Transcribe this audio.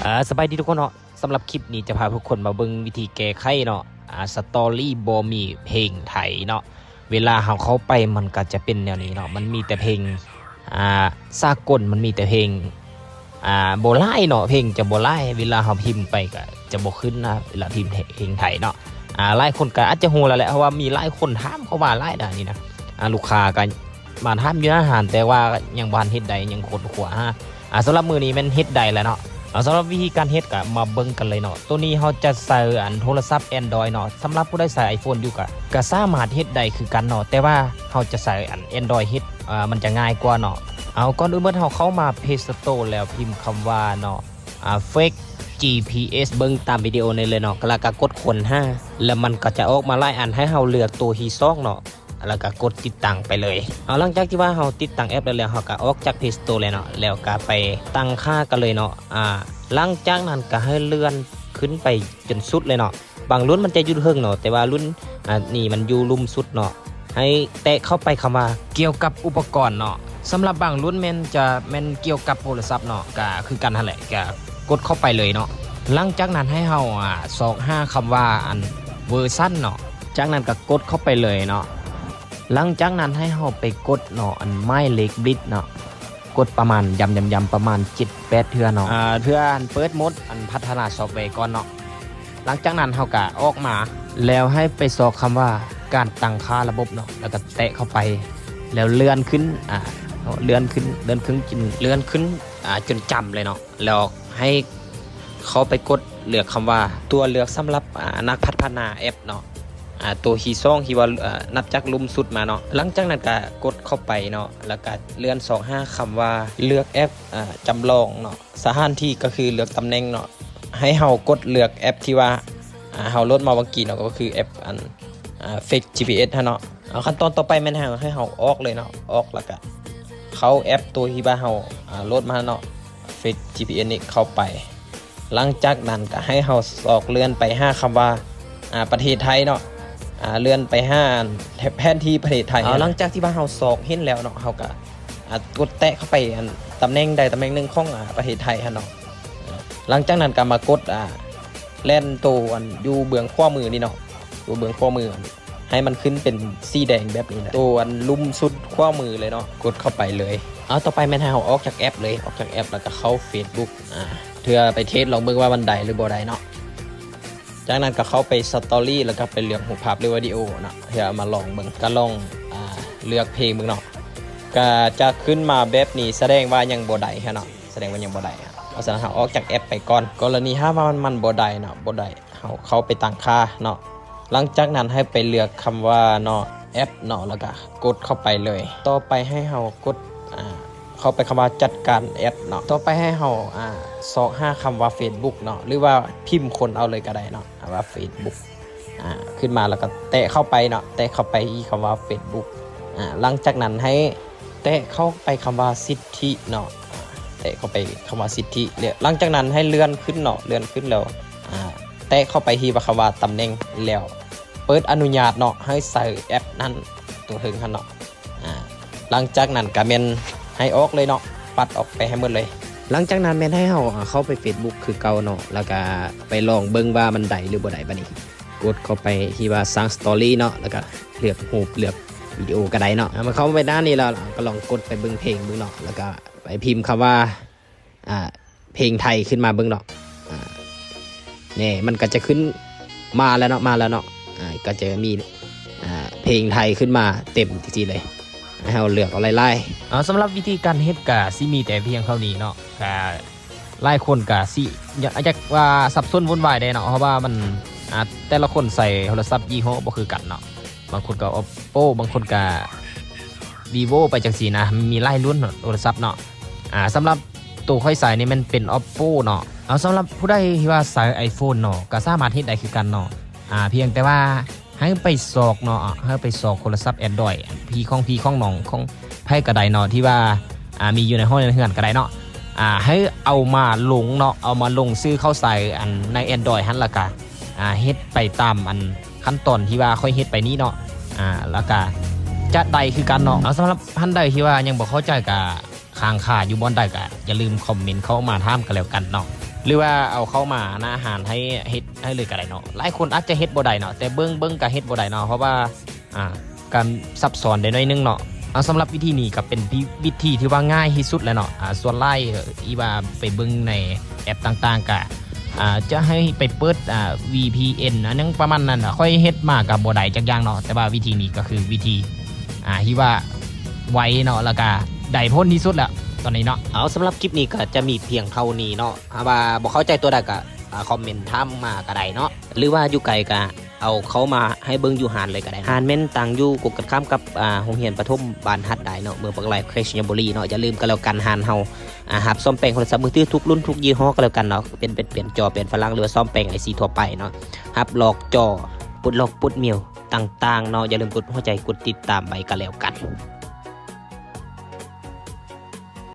ອ່າ ສະບາຍດີທຸກຄົນເນາະ. ສຳລັບຄລິບນີ້ຈະພາທຸກຄົນມາເບິ່ງວິທີແກ້ໄຂເນາະ ອ່າ ສະຕໍຣີບໍ່ມີເພງໄທເນາະ. ເວລາເຮົາເຂົ້າໄປມັນກໍຈະເປັນແນວນີ້ເນາະ ມັນມີແຕ່ເພງ ອ່າ ສາກົນ ມັນມີແຕ່ເພງ ອ່າ ບໍ່ຫຼາຍເນາະ ເພງຈະບໍ່ຫຼາຍ ເວລາເຮົາພິມໄປກໍຈະບໍ່ຂຶ້ນນະ ເວລາພິມເພງໄທເນາະ. ອ່າ ຫຼາຍຄົນກໍອາດຈະຮູ້ແລ້ວແຫຼະ ເພາະວ່າມີຫຼາຍຄົນຖາມເຂົ້າມາຫຼາຍນະນີ້ນະ. ອ່າ ລູກຄ້າກໍມາຖາມຢູ່ນະຮ້ານ ແຕ່ວ່າຍັງບໍ່ທັນເຮັດໄດ້ ຍັງຄົ້ນຄວ້າຫາ. ອ່າ ສຳລັບມື້ນີ້ແມ່ນເຮັດໄດ້ແລ້ວເນາະ. ເອົາ ສຳລັບວິທີການເຮັດກໍມາເບິ່ງກັນເລີຍເນາະ. ໂຕນີ້ເຮົາຈະໃຊ້ອັນໂທລະສັບ Android ເນາະ. ສຳລັບຜູ້ໃດໃຊ້ iPhone ຢູ່ກໍ ກໍສາມາດເຮັດໄດ້ຄືກັນເນາະ ແຕ່ວ່າເຮົາຈະໃຊ້ອັນ Android ເຮັດ ມັນຈະງ່າຍກວ່າເນາະ. ເອົາ ກ່ອນອື່ນໝົດເຮົາເຂົ້າມາ Play Store ແລ້ວພິມຄຳວ່າເນາະ ອ່າ Fake GPS ເບິ່ງຕາມວິດີໂອນີ້ເລີຍເນາະ ແລ້ວກໍກົດຄົ້ນຫາ ແລ້ວມັນກໍຈະອອກມາຫຼາຍອັນໃຫ້ເຮົາເລືອກໂຕທີສອງເນາະ. ແລ້ວກໍກົດຕິດຕັ້ງໄປເລີຍ. ເອົາ ຫຼັງຈາກທີ່ວ່າເຮົາຕິດຕັ້ງແອັບໄດ້ແລ້ວ ເຮົາກໍອອກຈາກ Play Store ເລີຍເນາະ ແລ້ວກໍໄປຕັ້ງຄ່າກັນເລີຍເນາະ. ອ່າ ຫຼັງຈາກນັ້ນກໍໃຫ້ເລື່ອນຂຶ້ນໄປຈົນສຸດເລີຍເນາະ. ບາງລຸ້ນມັນຈະຢູ່ເທິງເນາະ ແຕ່ວ່າລຸ້ນ ອ່າ ນີ້ມັນຢູ່ລຸ່ມສຸດເນາະ. ໃຫ້ແຕະເຂົ້າໄປຄຳວ່າກ່ຽວກັບອຸປະກອນເນາະ. ສຳລັບບາງລຸ້ນແມ່ນຈະແມ່ນກ່ຽວກັບໂທລະສັບເນາະ ກໍຄືກັນຫັ້ນແຫຼະ ກໍກົດເຂົ້າໄປເລີຍເນາະ. ຫຼັງຈາກນັ້ນໃຫ້ເຮົາ ອ່າ ຊອກຫາຄຳວ່າອັນເວີຊັນເນາະ. ຈາກນັ້ນກໍກົດເຂົ້າໄປເລີຍເນາະ. ຫຼັງຈາກນັ້ນໃຫ້ເຮົາໄປກົດເນາະ ອັນໝາຍເລກບລິດເນາະ ກົດປະມານ ຢ້ຳໆໆ ປະມານເຈັດແປດເທື່ອເນາະ ອ່າ ເທື່ອອັນເປີດໂໝດອັນພັດທະນາຊອບແວກ່ອນເນາະ. ຫຼັງຈາກນັ້ນເຮົາກໍອອກມາ ແລ້ວໃຫ້ໄປຊອກຄຳວ່າການຕັ້ງຄ່າລະບົບເນາະ ແລ້ວກໍແຕະເຂົ້າໄປ ແລ້ວເລື່ອນຂຶ້ນ ອ່າ ເລື່ອນຂຶ້ນ ເລື່ອນຂຶ້ນ ເລື່ອນຂຶ້ນ ອ່າ ຈົນຈຳເລີຍເນາະ. ແລ້ວໃຫ້ເຂົ້າໄປກົດເລືອກຄຳວ່າຕົວເລືອກສຳລັບ ອ່າ ນັກພັດທະນາແອັບເນາະ ອ່າ ໂຕທີສອງທີ່ວ່າ ອ່າ ນັບຈາກລຸ່ມສຸດມາເນາະ. ຫຼັງຈາກນັ້ນກໍກົດເຂົ້າໄປເນາະ ແລ້ວກໍເລື່ອນຊອກຫາຄຳວ່າເລືອກແອັບ ອ່າ ຈຳລອງເນາະ. ສະຖານທີ່ກໍຄືເລືອກຕຳແໜ່ງເນາະ. ໃຫ້ເຮົາກົດເລືອກແອັບທີ່ວ່າ ອ່າ ເຮົາໂຫຼດມາວ່າກີ້ເນາະ ກໍຄືແອັບອັນ ອ່າ Fake GPS ຫັ້ນເນາະ. ເອົາ ຂັ້ນຕອນຕໍ່ໄປແມ່ນໃຫ້ ໃຫ້ເຮົາອອກເລີຍເນາະ ອອກແລ້ວກໍເຂົ້າແອັບໂຕທີ່ວ່າເຮົາ ອ່າ ໂຫຼດມາເນາະ Fake GPS ນີ້ເຂົ້າໄປ. ຫຼັງຈາກນັ້ນກໍໃຫ້ເຮົາຊອກເລື່ອນໄປຫາຄຳວ່າ ອ່າ ປະເທດໄທເນາະ ອ່າ ເລື່ອນໄປຫາແຜນທີ່ປະເທດໄທ. ເອົາ ຫຼັງຈາກທີ່ວ່າເຮົາຊອກເຫັນແລ້ວເນາະ ເຮົາກໍ ອ່າ ກົດແຕະເຂົ້າໄປອັນຕຳແໜ່ງໃດຕຳແໜ່ງໜຶ່ງຂອງ ອ່າ ປະເທດໄທຫັ້ນເນາະ. ຫຼັງຈາກນັ້ນກໍມາກົດ ອ່າ ແລ່ນໂຕອັນຢູ່ເບື້ອງຂວາມືນີ້ເນາະ ຢູ່ເບື້ອງຂວາມື ໃຫ້ມັນຂຶ້ນເປັນສີແດງແບບນີ້ນະ ໂຕອັນລຸ່ມສຸດຂວາມືເລີຍເນາະ ກົດເຂົ້າໄປເລີຍ. ເອົາ ຕໍ່ໄປແມ່ນໃຫ້ເຮົາອອກຈາກແອັບເລີຍ ອອກຈາກແອັບແລ້ວກໍເຂົ້າ Facebook ອ່າ ເພື່ອໄປເທສລອງເບິ່ງວ່າມັນໄດ້ຫຼືບໍ່ໄດ້ເນາະ. ຈາກນັ້ນກໍເຂົ້າໄປ Story ແລ້ວກໍໄປເລືອກຮູບພາບ ຫຼື ວິດີໂອເນາະ ເພື່ອເອົາມາລອງເບິ່ງ ກໍລອງ ອ່າ ເລືອກເພງເບິ່ງເນາະ. ກໍຈະຂຶ້ນມາແບບນີ້ ສະແດງວ່າຍັງບໍ່ໄດ້ຫັ້ນເນາະ ສະແດງວ່າຍັງບໍ່ໄດ້. ເພາະສະນັ້ນເຮົາອອກຈາກແອັບໄປກ່ອນ. ກໍລະນີຖ້າວ່າມັນ ມັນບໍ່ໄດ້ເນາະ ບໍ່ໄດ້ ເຮົາເຂົ້າໄປຕັ້ງຄ່າເນາະ. ຫຼັງຈາກນັ້ນໃຫ້ໄປເລືອກຄຳວ່າເນາະ ແອັບເນາະ ແລ້ວກໍກົດເຂົ້າໄປເລີຍ. ຕໍ່ໄປໃຫ້ເຮົາກົດ ອ່າ ເຂົ້າໄປຄຳວ່າຈັດການແອັບເນາະ. ຕໍ່ໄປໃຫ້ເຮົາ ອ່າ ຊອກຫາຄຳວ່າ Facebook ເນາະ ຫຼືວ່າພິມຄົ້ນເອົາເລີຍກໍໄດ້ເນາະ ອ່າ ວ່າ Facebook ອ່າ ຂຶ້ນມາ ແລ້ວກໍແຕະເຂົ້າໄປເນາະ ແຕະເຂົ້າໄປທີ່ຄຳວ່າ Facebook. ອ່າ ຫຼັງຈາກນັ້ນໃຫ້ແຕະເຂົ້າໄປຄຳວ່າສິດທິເນາະ ອ່າ ແຕະເຂົ້າໄປຄຳວ່າສິດທິ ແລ້ວຫຼັງຈາກນັ້ນໃຫ້ເລື່ອນຂຶ້ນເນາະ ເລື່ອນຂຶ້ນແລ້ວ ອ່າ ແຕະເຂົ້າໄປທີ່ວ່າຄຳວ່າຕຳແໜ່ງ ແລ້ວເປີດອະນຸຍາດເນາະ ໃຫ້ໃສ່ແອັບນັ້ນຕົວເທິງຫັ້ນເນາະ. ອ່າ ຫຼັງຈາກນັ້ນກໍແມ່ນໃຫ້ອອກເລີຍເນາະ ປັດອອກໄປໃຫ້ໝົດເລີຍ. ຫຼັງຈາກນັ້ນແມ່ນໃຫ້ເຮົາ ອ່າ ເຂົ້າໄປ Facebook ຄືເກົ່າເນາະ ແລ້ວກໍໄປລອງເບິ່ງວ່າມັນໄດ້ຫຼືບໍ່ໄດ້. ບາດນີ້ກົດເຂົ້າໄປທີ່ວ່າສ້າງ Story ເນາະ ແລ້ວກໍເລືອກຮູບ ເລືອກວິດີໂອກໍໄດ້ເນາະ. ເມື່ອເຂົ້າໄປໜ້ານີ້ແລ້ວ ກໍລອງກົດໄປເບິ່ງເພງເບິ່ງເນາະ ແລ້ວກໍໄປພິມຄຳວ່າ ອ່າ ເພງໄທຂຶ້ນມາເບິ່ງເນາະ. ອ່າ ນີ້ມັນກໍຈະຂຶ້ນມາແລ້ວເນາະ ມາແລ້ວເນາະ. ອ່າ ກໍຈະມີ ອ່າ ເພງໄທຂຶ້ນມາເຕັມຈັ່ງຊີ້ເລີຍ ໃຫ້ເຮົາເລືອກເອົາຫຼາຍໆ. ເອົາ ສຳລັບວິທີການເຮັດກໍຊິມີແຕ່ພຽງເທົ່ານີ້ເນາະ. ກໍຫຼາຍຄົນກໍຊິຢາກ ຢາກວ່າສັບສົນວຸ່ນວາຍແດ່ເນາະ ເພາະວ່າມັນ ອ່າ ແຕ່ລະຄົນໃຊ້ໂທລະສັບຍີ່ຫໍ້ບໍ່ຄືກັນເນາະ. ບາງຄົນກໍ Oppo ບາງຄົນກໍ Vivo ໄປຈັ່ງຊີ້ນະ ມີຫຼາຍລຸ້ນໂທລະສັບເນາະ. ອ່າ ສຳລັບໂຕຂ້ອຍໃຊ້ນີ້ແມ່ນເປັນ Oppo ເນາະ. ເອົາ ສຳລັບຜູ້ໃດທີ່ວ່າໃຊ້ iPhone ເນາະ ກໍສາມາດເຮັດໄດ້ຄືກັນເນາະ. ອ່າ ພຽງແຕ່ວ່າໃຫ້ໄປຊອກເນາະ ໃຫ້ໄປຊອກໂທລະສັບ Android ພີ່ຂອງພີ່ຂອງນ້ອງຂອງໃຜກໍໄດ້ເນາະ ທີ່ວ່າ ອ່າ ມີຢູ່ໃນຫ້ອງໃນເຮືອນກໍໄດ້ເນາະ. ອ່າ ໃຫ້ເອົາມາລົງເນາະ ເອົາມາລົງຊື່ເຂົ້າໃສ່ອັນໃນ Android ຫັ້ນ ແລ້ວກໍ ອ່າ ເຮັດໄປຕາມອັນ ຂັ້ນຕອນທີ່ວ່າຂ້ອຍເຮັດໄປນີ້ເນາະ ອ່າ ແລ້ວກະຈະໄດ້ຄືກັນເນາະ. ເອົາ ສຳລັບທ່ານໃດທີ່ວ່າຍັງບໍ່ເຂົ້າໃຈ ກະຄ້າງຄາຢູ່ບ່ອນໃດ ກະຢ່າລືມຄອມເມັນເຂົ້າມາຖາມກັນແລ້ວກັນເນາະ. ຫຼືວ່າເອົາເຂົ້າມາໜ້າຮ້ານໃຫ້ເຮັດໃຫ້ເລີຍກໍໄດ້ເນາະ. ຫຼາຍຄົນອາດຈະເຮັດບໍ່ໄດ້ເນາະ ແຕ່ເບິ່ງເບິ່ງກໍເຮັດບໍ່ໄດ້ເນາະ ເພາະວ່າ ອ່າ ກໍຊັບຊ້ອນໄດ້ໜ້ອຍໜຶ່ງເນາະ. ເອົາ ສຳລັບວິທີນີ້ກໍເປັນວິທີທີ່ວ່າງ່າຍທີ່ສຸດແລ້ວເນາະ. ອ່າ ສ່ວນຫຼາຍທີ່ວ່າໄປເບິ່ງໃນແອັບຕ່າງໆ ກໍ ອ່າ ຈະໃຫ້ໄປເປີດ ອ່າ ວີພີເອັນ ອັນຫຍັງປະມານນັ້ນ. ຂ້ອຍເຮັດມາກໍບໍ່ໄດ້ຈັກຢ່າງເນາະ ແຕ່ວ່າວິທີນີ້ກໍຄືວິທີ ອ່າ ທີ່ວ່າໄວເນາະ ແລ້ວກໍໄດ້ຜົນທີ່ສຸດແລ້ວຕອນນີ້ເນາະ. ເອົາ ສຳລັບຄລິບນີ້ກໍຈະມີພຽງເທົ່ານີ້ເນາະ. ຖ້າວ່າບໍ່ເຂົ້າໃຈຕົວໃດກໍ ອ່າ ຄອມເມັນຖາມມາກໍໄດ້ເນາະ ຫຼືວ່າຢູ່ໄກກໍເອົາເຂົ້າມາໃຫ້ເບິ່ງຢູ່ຮ້ານເລີຍກໍໄດ້. ຮ້ານແມ່ນຕັ້ງຢູ່ກົງກັນຂ້າມກັບ ອ່າ ໂຮງຮຽນປະຖົມບ້ານຫາດດາຍເນາະ ເມືອງປາກລາຍ ແຂວງໄຊຍະບູລີເນາະ. ຢ່າລືມກໍແລ້ວກັນ ຮ້ານເຮົາ ອ່າ ຮັບສ້ອມແປງໂທລະສັບມືຖືທຸກລຸ້ນທຸກຍີ່ຫໍ້ກໍແລ້ວກັນເນາະ ເປັນ ເປັນ ປ່ຽນຈໍ ປ່ຽນຝາຫຼັງ ຫຼືວ່າສ້ອມແປງໄອຊີທົ່ວໄປເນາະ. ຮັບລອກຈໍ ປົດລັອກ ປົດມິວຕ່າງໆເນາະ. ຢ່າລືມກົດຫົວໃຈ ກົດຕິດຕາມໄວ້ກໍແລ້ວກັນ.